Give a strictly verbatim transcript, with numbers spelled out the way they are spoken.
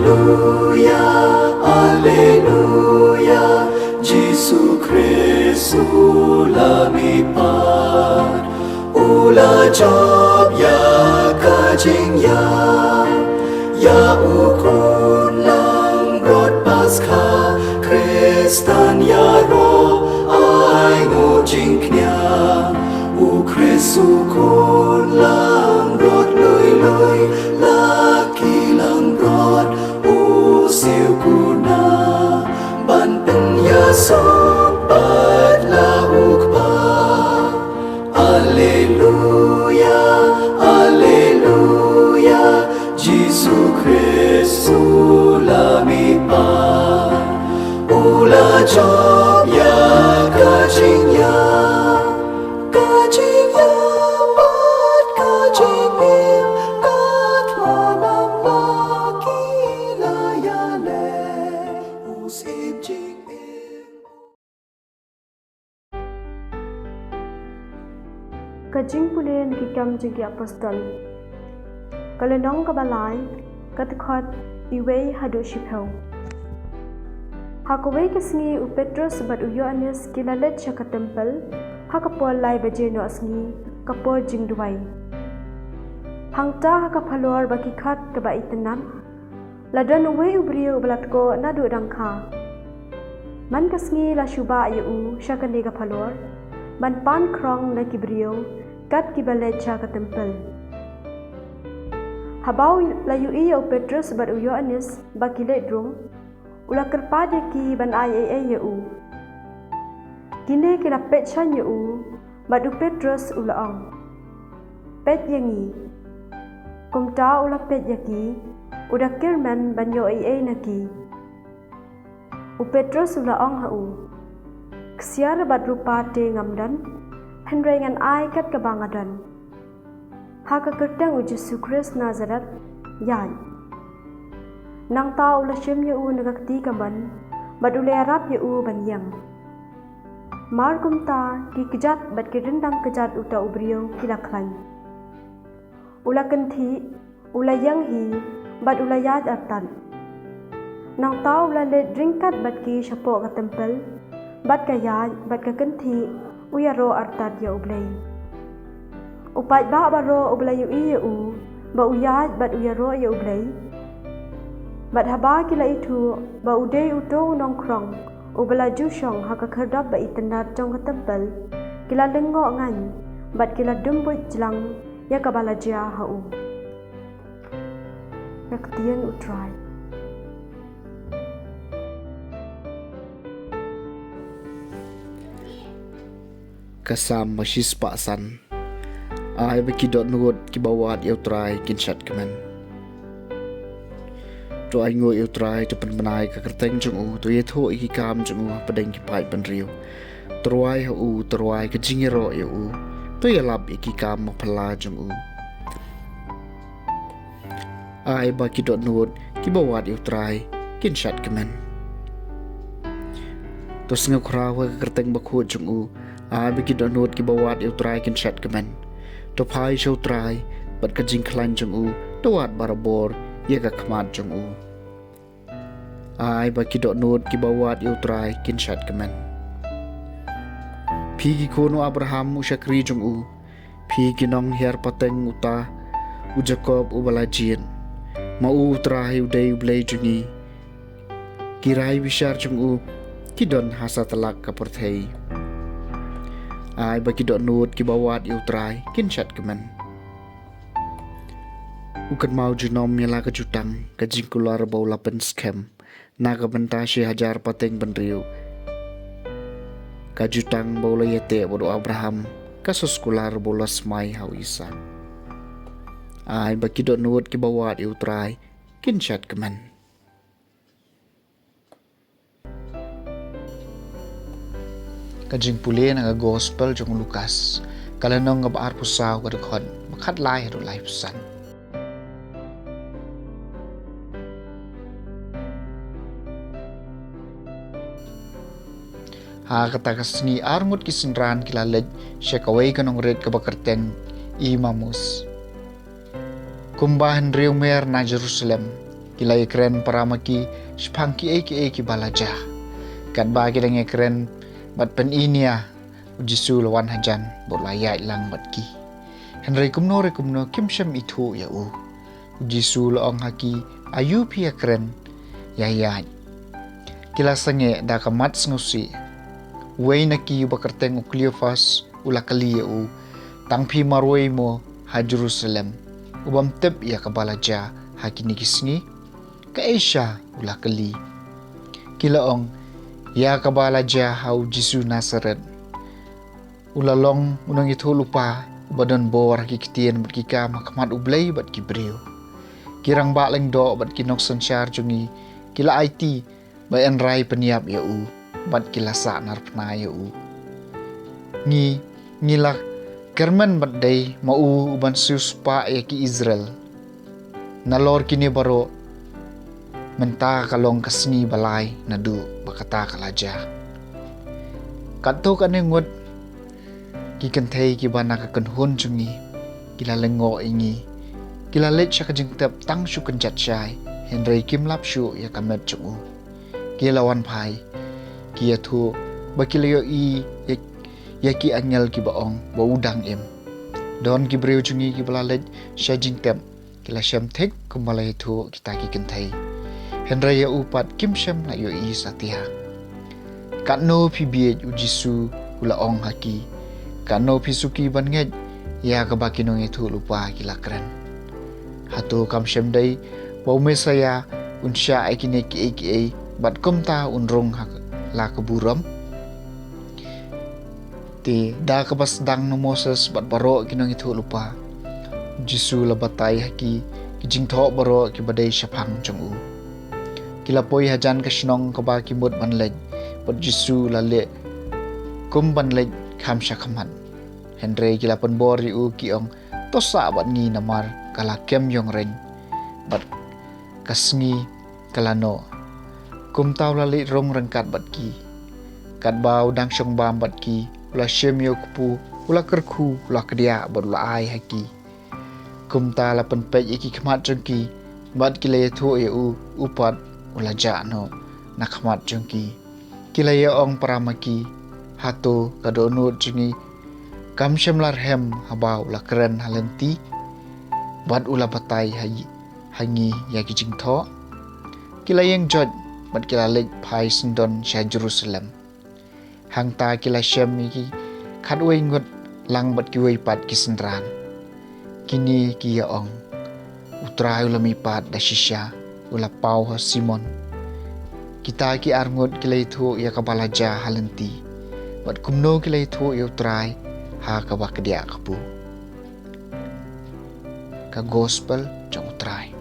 Alleluia, Alleluia, Jisu Khrist u la mihpat, u la jop ïa ka jingïap, ïa u khun langbrot Paskha, Khristan ïaroh ai nguh jingkñia, u Khrist u khun langbrot lui lui, la ki langbrot u siew kuna, ban pynïasoh bad la u Kpa. Alleluia, Alleluia, Jisu Khrist u la mihpat, u la jop ïa ka jingïap, ka jingïap bad ka jingim, ka thngan bad ki la ïaleh, u Syiem jingim. Ka jingpule na ki Kam jong ki Apostol. Ka lynnong kaba lai, ka dkhot iwei haduh shiphew. Ha kawei ka sngi u Petros bad u Ïoannis ki la leit sha ka templ, ha ka por lai baje noh sngi, ka por jingduwai. Hangta ha ka phalor ba ki khot kaba itynnad, la don uwei u briew uba la tkoh naduh dang kha. Man ka sngi la shu bah ïa u sha kane ka phalor, ban pan khrong na ki briew kat kiba leit sha ka templ. Haba u la ïohi ïa u Petros bad u Ïoannis ba ki leit rung, u la kyrpad ïa ki ban ai ei ei ïa u. Kine ki la peit shaiñ ïa u, bad u Petros u la ong, "Peit ïa ngi." Kumta u la peit ïa ki, u da kyrmen ban ïoh ei ei na ki. U Petros u la ong ha u, "Ksiar bad rupa te ngam don, hynrei ngan ai kat kaba nga don. Ha ka kyrteng u Jisu Khrist Nasaret, ïaid." Nangta u la shim ïa u na ka kti kamon, bad u la ïarap ïa u ban ïeng. Mar kumta, ki kjat bad ki ryndang kjat uta u briew ki la khlaiñ. U la kynthih, u la ïeng hi, bad u la ïaid artat. Nangta u la leit ryngkat bad ki shapoh ka templ, bad ka ïaid, bad ka kynthih, u ïaroh artat ïa U Blei. U paidbah baroh uba la ïohi ïa u, ba u ïaid bad u ïaroh ïa U Blei, bad haba ki la ithuh ba u dei uto u nongkhrong uba la ju shong ha ka khyrdop ba itynnad jong ka templ, ki la lyngngoh ngan, bad ki la dum buit jlang ïa kaba la jia ha u. Ka ktien U Trai. Ka Salm ba shispah san. Ai ba ki dohnud kiba wad ïa U Trai kin shad kmen. To ainguh ïa U Trai, to pynbna ïa ka kyrteng jong u, to ïathuh ïa ki kam jong u hapdeng ki paid bynriew. To rwai ha u, to rwai ka jingïaroh ïa u, to ïalap ïa ki kam ba phylla jong u. Ai ba ki dohnud kiba wad ïa U Trai kin shad kmen. To sngewkhraw ha ka kyrteng bakhuid jong u. Ai ba ki dohnud kiba wad ïa U Trai kin shad kmen. To phai sha U Trai bad ka jingkhlaiñ jong u, to wad barabor ïa ka khmat jong u. Ai ba ki dohnud kiba wad ïa U Trai kin shad kmen. Phi ki khun u Abraham u shakri jong u, phi ki nonghiar pateng uta u Jakob uba la jied. Ma u U Trai u dei U Blei jong ngi. Ki rai bishar jong u ki don ha satlak ka pyrthei. Ai ba ki dohnud kiba wad ïa U Trai kin shad kmen. U kynmaw junom ïa la ka jutang, ka jingkular ba u la pynskhem na ka bynta shi hajar pateng bynriew. Ka jutang ba u la ïateh bad u Abraham, ka soskular ba u la smai ha u Isaak. Ai ba ki dohnud kiba wad ïa U Trai kin shad kmen. Ka jingpule na ka Gospel jong u Lukas, ka lynnong kaba arphew saw, ka dkhot ba khatlai haduh laiphew san. Ha kata ka sngi arngut ki synran ki la leit sha kawei ka nongrit kaba kyrteng Imaus, kumba hynriew mer na Jerusalem. Ki la ïakren para ma ki shaphang kiei kiei kiba la jia. Katba ki dang ïakren bad pyni nia, u Jisu u la wan hajan bad u la ïaid lang bad ki. Hynrei kumno re kumno kim shym ithuh ïa u. U Jisu u la ong ha ki, aïu phi ïakren ïaid ïaid? Ki la sangeh da ka mat sngewsih. Uwei na ki uba kyrteng u Kleopas u la kylli ïa u, tang phi marwei mo ha Jerusalem u bym tip ïa kaba la jia ha kine ki sngi? Kaei sha? U la kylli. Ki la ong, ïa kaba la jia ha u Jisu Nasaret. U la long u nongïathuhlypa uba don bor ha ki ktien bad ki kam ha khmat U Blei bad ki briew. Ki rangbah lyngdoh bad ki nongsynshar jong ngi ki la aiti ba yn rai pynïap ïa u bad ki la sahnarphna ïa u. Ngi, ngi la kyrmen bad dei ma u u ban siewspah ïa ki Israel. Nalor kine baroh, mynta ka long ka sngi ba lai naduh ba kata ka la jia. Katto katne ngut ki kynthei kiba na ka kynhun jong ngi ki la lyngngoh ïa ngi. Ki la leit sha ka jingtep tang shu kynjat shai, hynrei kim lap shuh ïa ka met jong u. Ki la wan phai, ki ïathuh ba ki la ïohi ïa, ïa ki angel kiba ong ba u dang im. Don ki briew jong ngi kiba la leit sha jingtep, ki la shem thik kumba la ïathuh kita ki kynthei. Hynrei ïa u pat kim shym la ïohi satia. Katno phi bieit, u Jisu u la ong ha ki. Katno phi suki ban ngeit ïa kaba ki nongïathuhlypa ki la kren. Hato kam shym dei ba u Messaïah un shah ïa kine kiei kiei bad kumta un rung ha la ka burom? Te da kaba sdang na u Moses bad baroh ki nongïathuhlypa, u Jisu u la batai ha ki ki jingthoh baroh kiba dei shaphang jong u. Ki la poi hajan ka shnong kaba ki mut ban leit, bad u Jisu u la leh kum ban leit kham sha khmat. Hynrei ki la pynbor ïa u, ki ong, to sah bad ngi namar ka la kem ïong reiñ bad ka sngi ka la noh. Kumta u la leit rung ryngkat bad ki. Katba u dang shong bam bad ki, u la shim ïa u kpu, u la kyrkhu, u la kdiah bad u la ai ha ki. Kumta la pynpeit ïa ki khmat jong ki bad ki la ïathuh ïa u, u pat u la jah noh na khmat jong ki. Ki la ïa ong para ma ki, hato ka dohnud jong ngi kam shym la rhem haba u la kren ha lynti bad u la batai ha, ha ngi ïa ki jingthoh? Ki la ïeng joit bad ki la leit phai syndon sha Jerusalem. Hangta ki la shem ïa ki khatwei ngut lang bad kiwei pat ki synran. Kine ki ïa ong, u Trai u la mihpat da shisha, u la paw ha Simon. Kita ki ar ngut ki la ïathuh ïa kaba la jia ha lynti, bad kumno ki la ïathuh ïa u Trai ha kaba kdiah kpu. Ka Gospel jong u Trai.